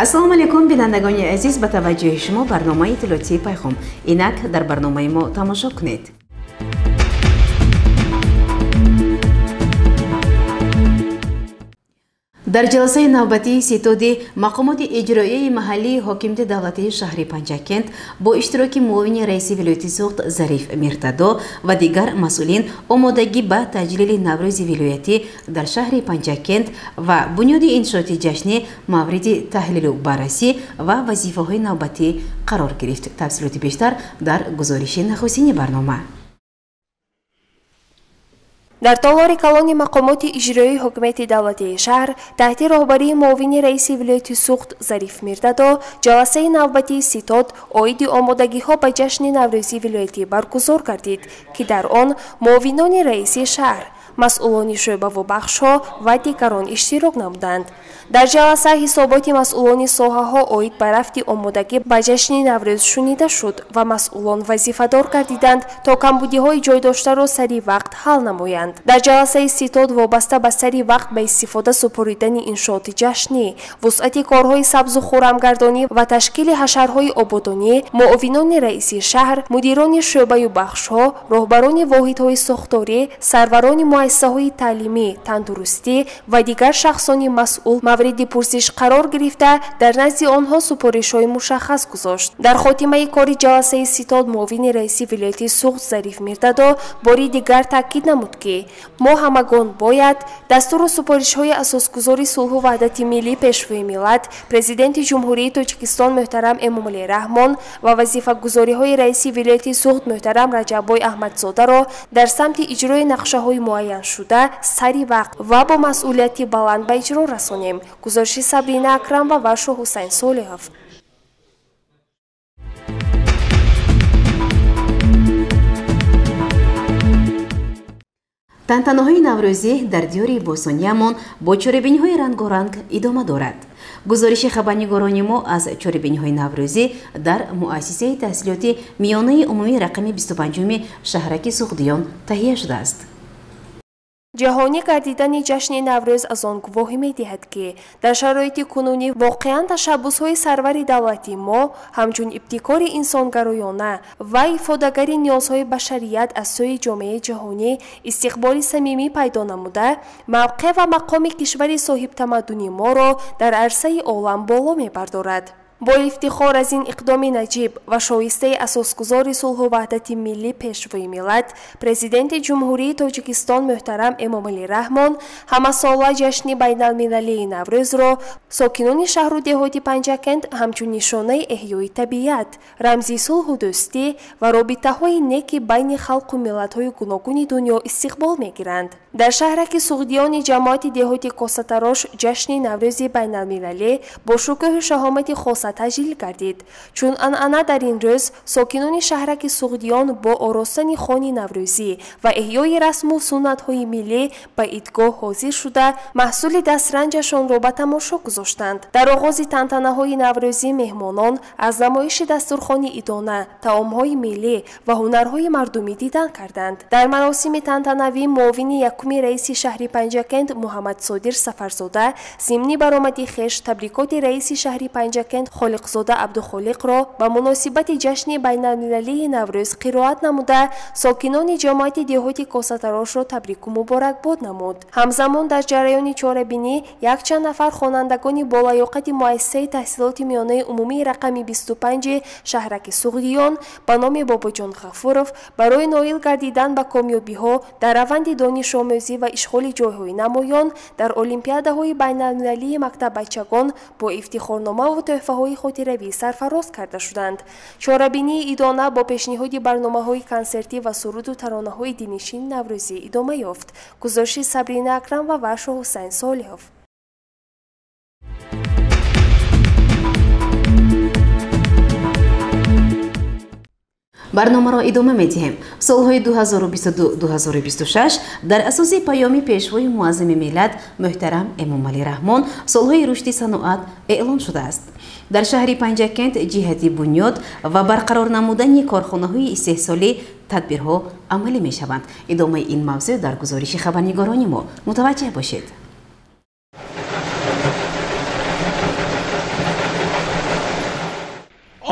Ассалому алайкум, бинандагони азиз, ба таваҷҷӯҳи шумо барномаи иттилоотии Пайғом. Инак дар барномаи мо тамошо кунед. Дар ҷаласаи навбатии ситоди мақомоти иҷроияи маҳаллии ҳокимияти давлатии шаҳри Панҷакент бо иштироки муовини раиси вилояти Суғд Зариф Мирдадо ва дигар масъулин омодагӣ ба таҷлили Наврӯзи вилоятӣ дар шаҳри Панҷакент ва бунёди иншооти ҷашнӣ мавриди таҳлилу баррасӣ ва вазифаҳои навбатӣ қарор гирифт. Тафсилоти бештар дар гузориши нахустини барнома. Дар толори калони мақомоти иҷроии ҳукумати давлатии шаҳр таҳти роҳбарии муовини раиси вилояти Суғд Зариф Мирдадо ҷаласаи навбатии ситод оиди омодагиҳо ба ҷашни Наврӯзи вилоятӣ баргузор гардид, ки дар он муовинони раиси шаҳр, масъулони шӯъбаву бахшҳо ва дигарон иштирок намуданд. Дар ҷаласа ҳисоботи масъулони соҳаҳо оид ба рафти омодагӣ ба ҷашни Наврӯз шунида шуд ва масъулон вазифадор гардиданд, то камбудиҳои ҷойдоштаро сари вақт ҳал намоянд. Дар ҷаласаи ситод вобаста ба сари вақт ба истифода супоридани иншооти ҷашнӣ, вусъати корҳои сабзу хуррамгардонӣ ва ташкили ҳашарҳои ободонӣ, муовинони раиси шаҳр, мудирони шӯъбаю бахшҳо, роҳбарони воҳидҳои сохторӣ, сарварони муассисаҳои таълимӣ, тандурустӣ ва дигар шахсони масъул мавриди пурсиш қарор гирифта, дар назди онҳо супоришҳои мушаххас гузошт. Дар хотимаи кори ҷаласаи ситод муовини раиси вилояти Суғд Зариф Мирдадо бори дигар таъкид намуд, ки мо ҳамагон бояд дастуру супоришҳои асосгузори сулҳу ваҳдати миллӣ, Пешвои миллат, Президенти Ҷумҳурии Тоҷикистон муҳтарам Эмомалӣ Раҳмон ва вазифагузориҳои раиси вилояти Суғд муҳтарам Раҷаббой Аҳмадзодаро дар самти иҷрои нақшаҳои муайяншуда сари вақт ва бо масъулияти баланд ба иҷро расонем. Гузориши Сабрина Акрамова ва Шоҳҳусайн Солиҳов. Тантанаҳои наврӯзӣ дар диёри бостонияамон бо чорабиниҳои рангоранг идома дорад. Гузориши хабарнигорони мо аз чорабиниҳои наврӯзӣ дар муассисаи таҳсилоти миёнаи умумии рақами 25-уми шаҳраки Суғдиён таҳия шудааст. Ҷаҳонӣ гардидани ҷашни Наврӯз аз он гувоҳӣ медиҳад, ки дар шароити кунунӣ воқеан ташаббусҳои сарвари давлати мо ҳамчун ибтикори инсонгароёна ва ифодагари ниёзҳои башарият аз сӯи ҷомеаи ҷаҳонӣ истиқболи самимӣ пайдо намуда, мавқеъ ва мақоми кишвари соҳибтамаддуни моро дар арсаи олам боло мебардорад. Бо ифтихор аз ин иқдоми наҷиб ва шоистаи асосгузори сулҳу ваҳдати миллӣ, Пешвои миллат, Президенти Ҷумҳурии Тоҷикистон муҳтарам Эмомалӣ Раҳмон ҳамасола ҷашни байналмилалии Наврӯзро сокинони шаҳру деҳоти Панҷакент ҳамчун нишонаи эҳёи табиат, рамзи сулҳу дӯстӣ ва робитаҳои неки байни халқу миллатҳои гуногуни дунё истиқбол мегиранд. Дар шаҳраки Суғдиёни ҷамоати деҳоти Косатарош ҷашни Наврӯзи байналмилалӣ бо шукӯҳу шаҳомати хоса таҷлил гардид. Чун анъана дар ин рӯз сокинони шаҳраки Суғдиён бо оростани хони наврӯзӣ ва эҳёи расму суннатҳои миллӣ ба идгоҳ ҳозир шуда, маҳсули дастранҷашонро ба тамошо гузоштанд. Дар оғози тантанаҳои наврӯзӣ меҳмонон аз намоиши дастурхони идона, таомҳои миллӣ ва ҳунарҳои мардумӣ дидан карданд. Дар маросими тантанавӣ муовини якуми раиси шаҳри Панҷакент Муҳаммадсодир Сафарзода зимни баромади хеш табрикоти раиси шаҳри Панҷакент Холиқзода Абдухолиқро ба муносибати ҷашни байналмилалии Наврӯз қироат намуда, сокинони ҷамоати деҳоти Косатарошро табрику муборакбод намуд. Ҳамзамон дар ҷараёни чорабинӣ якчанд нафар хонандагони болаёқати муассисаи таҳсилоти миёнаи умумии рақами 25 шаҳраки Суғдиён ба номи Бобоҷон Ғафуров барои ноил гардидан ба комёбиҳо дар раванди донишомӯзӣ ва ишғоли ҷойҳои намоён дар олимпиадаҳои байналмилалии мактаббачагон бо ифтихорномаву тӯҳфаҳои хотиравӣ сарфароз карда шуданд. Чорабинии идона бо пешниҳоди барномаҳои консертӣ ва суруду таронаҳои динишини наврӯзӣ идома ёфт. Гузориши Сабрина Акрамова ва Шоҳҳусайн Солиҳов. Барномаро идома медиҳем. Солҳои 2022-2026 дар асоси паёми пешвои муаззами миллат муҳтарам Эмомалӣ Раҳмон солҳои рушди саноат эълон шудааст. Дар шаҳри Панҷакент ҷиҳати бунёд ва барқарор намудани корхонаҳои истеҳсолӣ тадбирҳо амалӣ мешаванд. Идомаи ин мавзӯъ дар гузориши хабарнигорони мо. Мутаваҷҷеҳ бошед.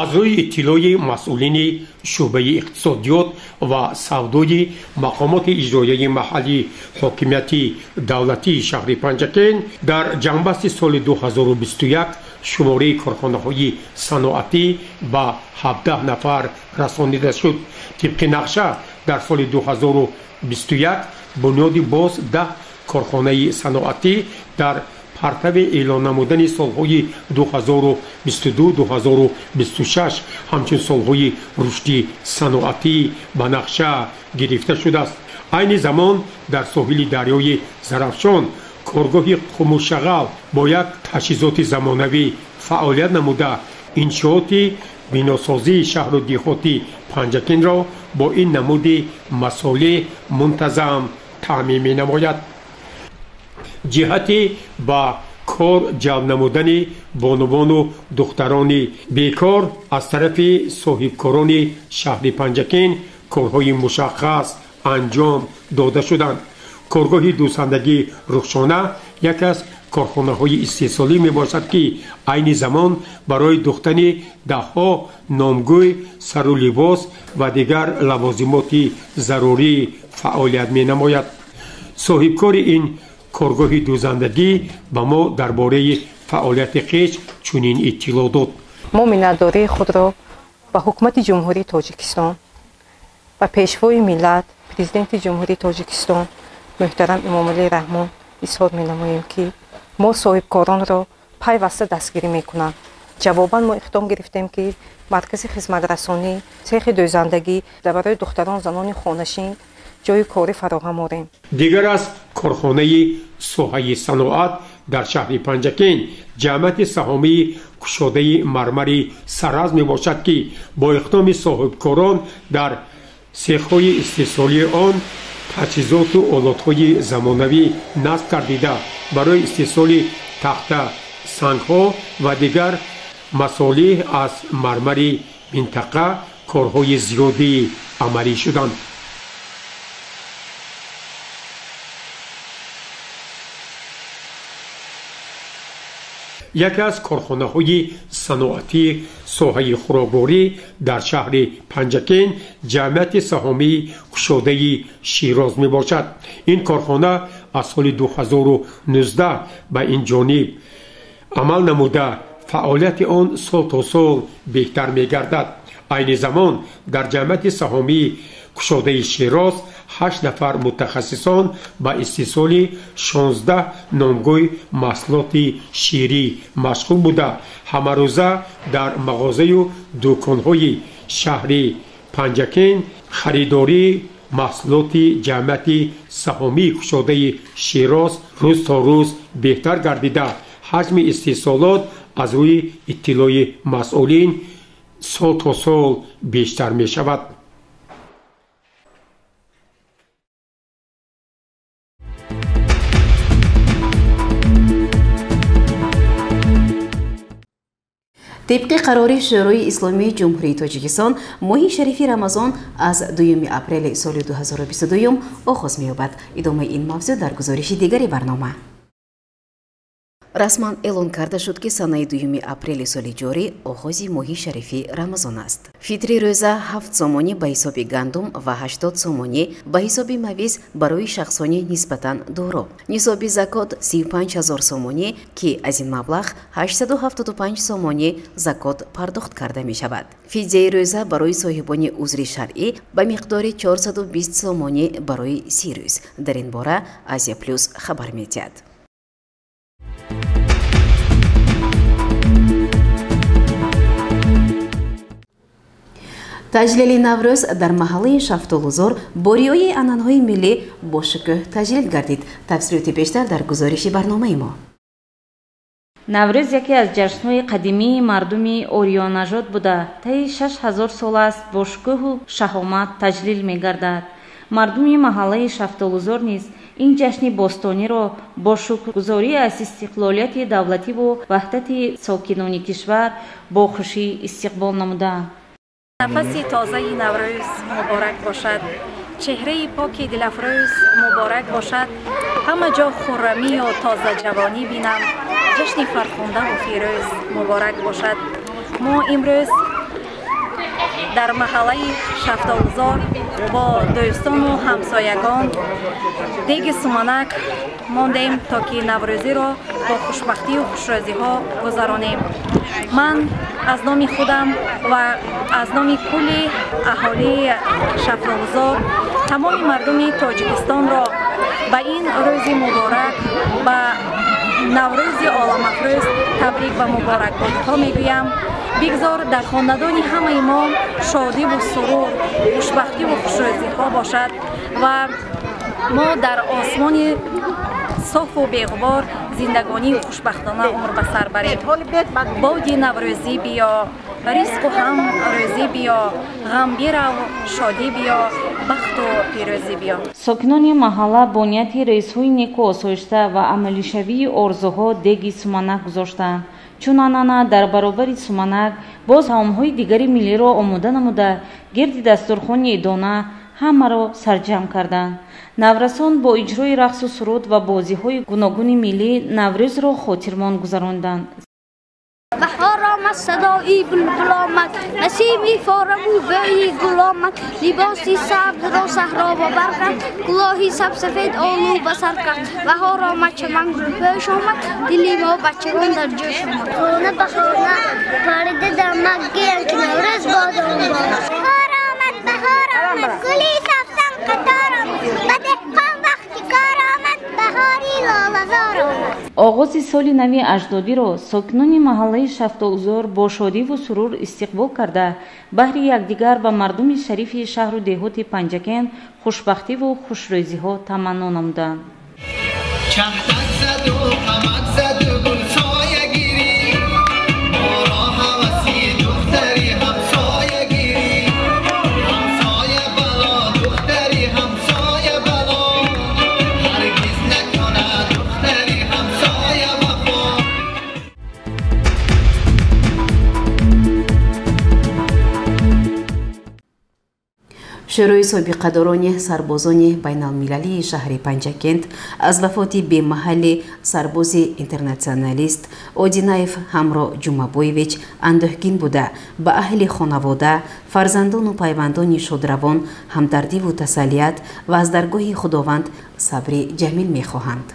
Аз рӯи иттилои масъулини шӯъбаи иқтисодиёт ва савдои мақомоти иҷроияи маҳаллии ҳокимияти давлатии шаҳри Панҷакент дар ҷанбасти соли 2021 шумораи корхонаҳои саноатӣ ба 17 нафар расонида шуд. Тибқи нақша дар соли 2021 бунёди боз 10 корхонаи саноатӣ дар партави эълон намудани солҳои 2022-2026 ҳамчун солҳои рушди саноатӣ ба нақша гирифта шудааст. Айни замон дар соҳили дарёи Зарафшон коргоҳи қумушағал бо як таҷҳизоти замонавӣ фаъолият намуда, иншооти биносозии шаҳру деҳоти Панҷакентро бо ин намуди масолеҳ мунтазам таъмин менамояд. Ҷиҳати ба кор ҷалб намудани бонувону духтарони бекор аз тарафи соҳибкорони шаҳри Панҷакент корҳои мушаххас анҷом дода шуданд. Коргоҳи дӯсандагии Рухшона яке аз корхонаҳои истеҳсолӣ мебошад, ки айни замон барои духтани даҳҳо номгӯй, сару либос ва дигар лавозимоти зарурӣ фаъолият менамояд. Соҳибкори ин коргоҳи дӯзандагӣ ба мо дар бораи фаъолияти хеш чунин иттилоъ дод. Мо миннатдории худро ба ҳукумати Ҷумҳурии Тоҷикистон, ба пешвои миллат, президенти Ҷумҳурии Тоҷикистон муҳтарам Эмомалӣ Раҳмон изҳор менамоем, ки мо соҳибкоронро пайваста дастгирӣ мекунанд. Ҷавобан мо иқдом гирифтем, ки маркази хизматрасонӣ, цехи дӯзандагӣ барои духтарон, занони хонашин ҷои корӣ фароҳам орем. Дигар аз корхонаи соҳаи саноат дар шаҳри Панҷакент ҷамъияти саҳомии кушодаи мармари Саразм мебошад, ки бо иқдоми соҳибкорон дар цехҳои истеҳсолии он таҷҳизоту олотҳои замонавӣ насб гардида, барои истеҳсоли тахта, сангҳо ва дигар масолеҳ аз мармари минтақа корҳои зиёдӣ амалӣ шуданд. Яке аз корхонаҳои саноатии соҳаи хӯрокворӣ дар шаҳри Панҷакент ҷамъияти саҳомии кушодаи Широз мебошад. Ин корхона аз соли 2019 ба ин ҷониб амал намуда, фаъолияти он сол то сол беҳтар мегардад. Айни замон дар ҷамъияти саҳомии кушодаи Широз 8 нафар мутахассисон ба истеҳсоли 16 номгӯй маҳсулоти ширӣ машғул буда, ҳамарӯза дар мағозаю дуконҳои шаҳри Панҷакент харидории маҳсулоти ҷамъияти саҳомии кушодаи Широз рӯз то рӯз беҳтар гардида, ҳаҷми истеҳсолот аз рӯи иттилои масъулин сол то сол бештар мешавад. Тибқи қарори Шӯрои Исломии Ҷумҳурии Тоҷикистон моҳи шарифи Рамазон аз 2 апрели соли 2022 оғоз меёбад. Идомаи ин мавзӯъ дар гузориши дигари барнома. Расман эълон карда шуд, ки санаи 2 апрели соли ҷорӣ оғози моҳи шарифи Рамазон аст. Фитри рӯза 7 сомонӣ ба ҳисоби гандум ва 80 сомонӣ ба ҳисоби мавиз барои шахсони нисбатан доро. Нисоби закот 35 000 сомонӣ, ки аз ин маблағ 875 сомонӣ закот пардохт карда мешавад. Фидияи рӯза барои соҳибони узри шаръӣ ба миқдори 420 сомонӣ барои 30 рӯз. Дар ин бора Азия Плюс хабар медиҳад. Таҷлили Наврӯз дар маҳаллаи Шафтолузор бо риояи анъанаҳои миллӣ бо шукӯҳ таҷлил гардид. Тафсилоти бештар дар гузориши барномаи мо. Наврӯз яке аз ҷашнҳои қадимии мардуми ориёнажод буда, таи 6000 сол аст бо шукӯҳу шаҳомат таҷлил мегардад. Мардуми маҳаллаи Шафтолузор низ ин ҷашни бостониро бо шукргузорӣ аз истиқлолияти давлативу ваҳдати сокинони кишвар бо хушӣ истиқбол намуданд. Нафаси тозаи Наврӯз муборак бошад, чеҳраи поки дилафрӯз муборак бошад. Ҳама ҷо хуррамию тозаҷавонӣ бинам, ҷашни фархундаву фирӯз муборак бошад. Мо имрӯз дар маҳаллаи Шафтолузор бо дӯстону ҳамсоягон деги суманак мондем, то ки наврӯзиро бо хушбахтию хушрӯзиҳо гузаронем. Ман аз номи худам ва аз номи кулли аҳолии Шафтолузор тамоми мардуми Тоҷикистонро ба ин рӯзи муборак, ба Наврӯзи оламафрӯз табрик ва муборакбодиҳо мегӯям. Бигзор дар хонадони ҳамаи мо шодиву сурур, хушбахтиву хушрӯзиҳо бошад ва мо дар осмони софу беғубор зиндагонии хушбахтона умр ба сар барем. Боди наврӯзӣ биё, ризқу ҳам рӯзӣ биё, ғам бирав, шодӣ биё, бахту пирӯзӣ биё. Сокинони маҳалла бо нияти рӯзҳои неку осоишта ва амалишавии орзуҳо деги суманак гузоштанд. Чун анъана дар баробари суманак боз таомҳои дигари миллиро омода намуда, гирди дастурхони идона ҳамаро сарҷамъ карданд. Наврасон бо иҷрои рақсу суруд ва бозиҳои гуногуни миллӣ Наврӯзро хотирмон гузаронданд. Баҳор омад, садои булбул омад, насими фораму бӯи гул омад, либоси сабзро саҳро ба бар кард, кулоҳи сабсафед олу ба сар кард. Баҳор омад, чаман гулпӯш омад, дили мо бачагон дар ҷӯш омад. Хона ба хона парида дамак гӯянд, ки Наврӯз бод омад. Баҳор омад, баҳор омад, гули сабзан қатор омад, ба деҳқон вақти кор омад, баҳори лолазор омад. Оғози соли нави аҷдодиро сокинони маҳаллаи Шафтолузор бо шодиву сурур истиқбол карда, баҳри якдигар ва мардуми шарифи шаҳру деҳоти Панҷакент хушбахтиву хушрӯзиҳо таманно намуданд. Шӯрои собиқадорони сарбозони байналмилалии шаҳри Панҷакент аз вафоти бемаҳалли сарбози интернатсионалист Одинаев Ҳамро Ҷумабоевич андӯҳгин буда, ба аҳли хонавода, фарзандону пайвандони шодравон ҳамдардиву тасаллият ва аз даргоҳи Худованд сабри ҷамил мехоҳанд.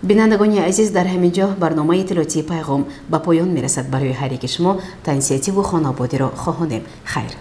Бинандагони азиз, дар ҳамин ҷо барномаи иттилоотии Пайғом ба поён мерасад. Барои ҳар яки шумо тансиятиву хонободиро хоҳонем. Хайр.